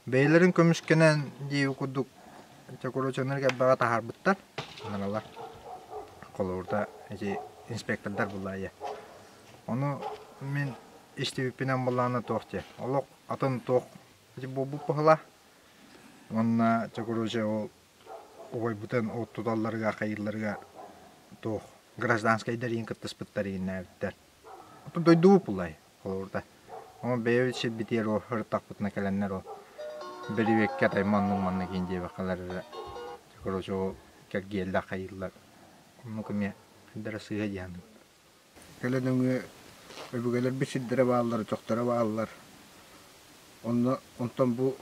Бэйэлэрин көмүскэнэн диэбит курдук чокуручаннар элбэҕи таһаарбыттар. Аналар холобурда ити инспектордар буллаайа. Ону мин истибиппинэн буллаана туох диэ. Олох атын туох ити буолбут быһыла. Уонна чокуруча ол убайбытын от туталларыгар хайыылларыгар туох гражданскайдар иин кыттыспыттар ииннээбиттэр. Оттон дойдубут буллай холобурда. Ону бэйэбит сирбитигэр ол ырыттахпытына кэлэннэр ол бэрибиэккэ тайма оннук маннык иин диэбэххэлэр эрэ короче ол кэлгиэллэр хайыыллар оннук эмиэ хайдара сыыһа дии саныыбын. Кэлэ нөҥүө өбүгэлэрбит сирдэрэ бааллар, өтөхтөрө бааллар. Онно онтон бу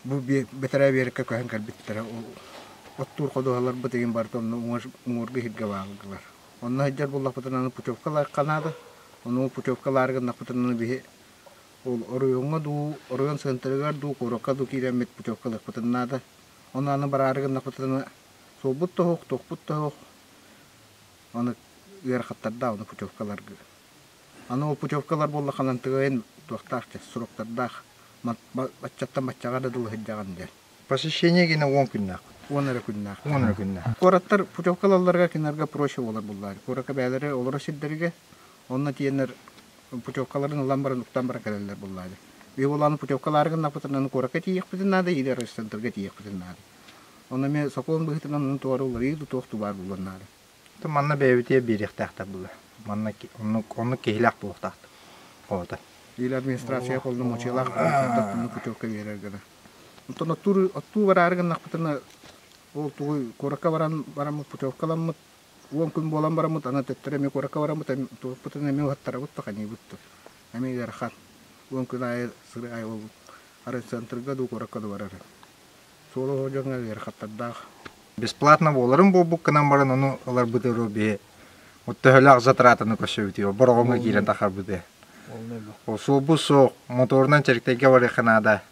бу бэтэрээ биэрэккэ көһөн кэлбиттэрэ. Ол оттуур ходуһаларбыт игин барыта онно уҥуоргу иһиргэ бааллар. Онно сылдьар буоллахпытына аны путевка ылыахха наада. Ону путевка ылаары гыннахпытына биһи ол оройуоҥҥа дуу, оройуон центрыгар дуу, куоракка дуу киирэммит путевка ылыахпытын наада. Ону аны бараары гыннахпытына суолбут да суох, туохпут да суох. Аны ыарахаттардаах ону путевка ыларга. Аны ол путевка ылар буоллаххына тыгайын туохтаах чэ суруктардаах баччаттан баччаҕа да дылы сылдьаҕын диэн. Посещение гина 10 күннээх. 10 эрэ күннээх. 10 эрэ күннээх. Куораттар путевка ылалларыгар кинилэргэ проще буолар буллаары. Куоракка бэйэлэрэ олорор сирдэригэр онно тиийэннэр путевкаларын ылан баран уктан баран кэлэллэр буллаары. Биһи буолааны путевкалаары гыннахпытына куоракка тиийиэхпитин наада или райцентрга тиийиэхпитин наада. Онно эмиэ сокуон быһыытынан ону туора уларыйыы да туох баар буолуон наада. Манна бэйэбитигэр биэриэхтээхтэр буолла. Манна оннук оннук киһилээх буолуохтаахтар. Оҕото. Или администрация полномочиялаах буолуохтаах путевка биэрэр гына. Онтон оттуур оттуу бараары гыннахпытына ол тугуй куоракка баран бараммыт путевкаламмыт 10 күн буолан бараммыт аны төттөрү эмиэ куоракка бараммыт туохпутун эмиэ уһаттарабыт паханьыыбыт эмиэ ыарахан 10 күн аайы сыры аайы ол райцентрга дуу куоракка дуу барар суола дьоҥҥо ыарахаттардаах Бесплатно буоларын буолбут гынан баран ону ыларбыт биһи вот төһөлөөх затратаны көрсөбүтүй бороҕоҥҥо киирэн тахарбыты. Ол суолбут суох, моторунан Чэриктэйгэ барыахха наада.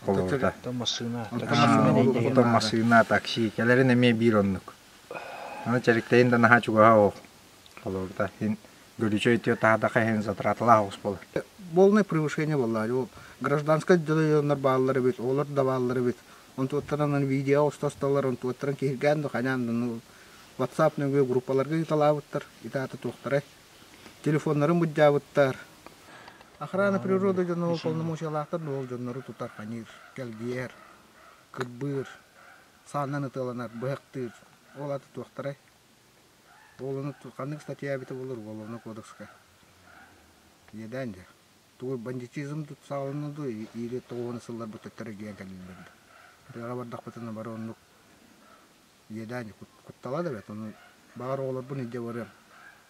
Холобурда. массыына. Оттон массыына, такси кэлэрин эмиэ биир оннук. Аны Чэриктэйин да наһаа чугаһа ол. Холобурда син гөрүчэй өтүө таһадаха иһин затраталаах оҕус буолар. Полное превышение буолла. Ол гражданскай дьоннор бааллар эбит, олор да бааллар эбит. Онтуоттаран видео устасталар, онтуоттаран киһиргээн да хайаан да WhatsApp нөҥүө группаларга ыыталаабыттар, итаата туохтарай. Телефоннарын буддьаабыттар. Охрана природы дьоно ол полномочиялаахтар да ол дьоннору тутар, ханиир, кэлгийэр, кырбыыр, саанан ытыаланар, быһахтыыр. Ол аты туохтарай? Ол ону ханнык статья эбитэ буолар уголовнай кодекска? Иэдээн дьэ. Тугу бандитизм тут саҕаланна дуу или тоҕуһуна сылларбыт төттөрү эргийэн кэллилэр дуу? Тыаҕа бардахпытына бары оннук иэдээн куттала да бэрт. Ону баҕар оҕолорбун илдьэ барыам,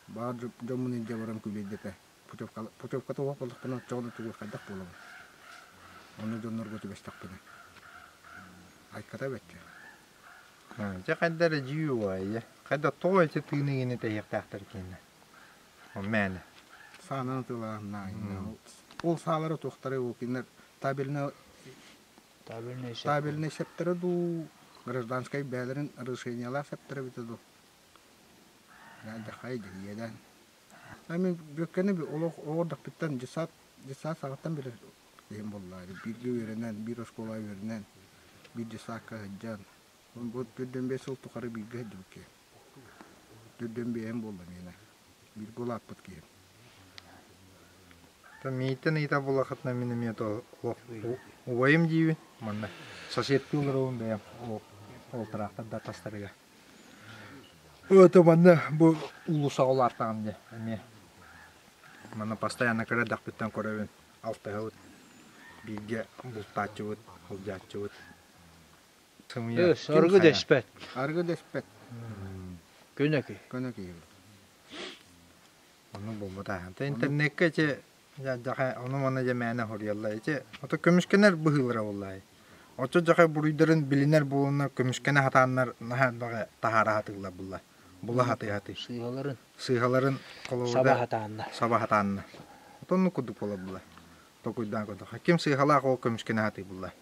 баҕар дьоммун илдьэ баран күлүөйдэтэ. Путевката суох буоллахпына оччоҕуна тугу хайдах буолабын? Онно дьоннорго түбэстэхпинэ. Айката бэччэ. Дьэ хайда эрэ дьиүү уайа. Хайда тоҕо ити тыыны иҥинэ тэһиэхтээхтэр киэнэ. Ол мээнэ. Саанан ытыалаһыннаа. Ол саалара туохтарай ол кинилэр табельнай табельнай сэптэрэ дуу, гражданскай бэйэлэрин разрешениелаах сэптэрэ эбитэ дуу. Дьахай дьиэдэн. Мин Бүөккэни олох оҕордохпуттан десант десант саҕаттан билэр киһим буолла. Бииргэ үөрэнэн, биир оскуолаҕа үөрэнэн, биир десакка сылдьан. Бу төрдүөн биэс сыл тухары бииргэ сылдьыбыт киһим. Төрдүөн биэһим буолла миэнэ. Бииргэ улааппыт киһим. Миитин ыйыта булахытына мин эмиэ убайым диибин манна соседтыы олоробун бэйэм ол тыраахтардар тастарыгар. Это манна бу уулуссаҕа улааттаҕым дьэ эмиэ. Манна постоянно кыра эрдэхпиттэн көрөбүн алтыһабыт бииргэ бултааччыбыт, сылдьааччыбыт. Сымыйа Аргы дэспэт. Аргы дэспэт. Көнөкүй. Көнөкүй. Ону буолбатах. Интернеккэ ити дьаха ону маны дьэ мээнэ хоруйаллар. Ити ото көмүскэнэр быһыылара буоллаай. Оччо дьаха буруйдарын билинэр буоланнар көмүскэнэ сатааннар наһаа элбэҕи таһаара сатыыллар булла. Була сатыы сатыы. Сыыһаларын. Сыыһаларын холобурда саба сатааннар. Саба сатааннар. Отонну курдук буола булла. Токуйдаан көрдөххө. Ким сыыһалаах ол көмүскэнэ сатыы булла.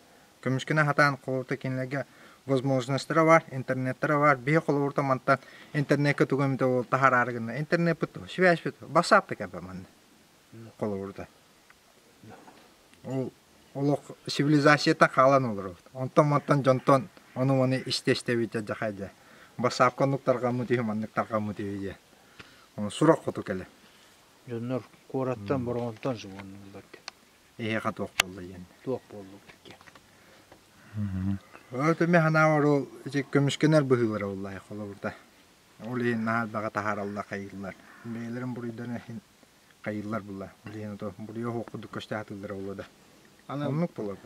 Көмүскэнэ сатаан холобурда кинилэргэ возможностара бар, интернеттара бар. Биһи холобурта мантан интернеккэ тугу эмитэ ол таһараары гынна. Интернеппит связьпит бассаап да кэлбэ манна. Холобурда. Ол Олох цивилизацията хаалан олоробут. Онтон-мантан дьонтон ону-маны истэ-истэбит дьэ дьэ. Бассаапка оннук тарҕаммыт үһү, маннык тарҕаммыт үһү диэн. Ону сурах хоту кэлэ. Дьоннор куораттан, Бороҕонтон субуоннуллар. Эһиэхэ туох буолла диэн. Туох буоллубут диэн. Ол мин санаабар ол ити көмүскэнэр быһыылара буолла холобурда. Ол иһин наһаа элбэҕи таһаараллар, хайыыллар. Бэйэлэрин буруйдарын иһин хайыыллар буолла. Билигин ото буруйа суох курдук көстө сатыыллара буолуо да. Аны Оннук буолар.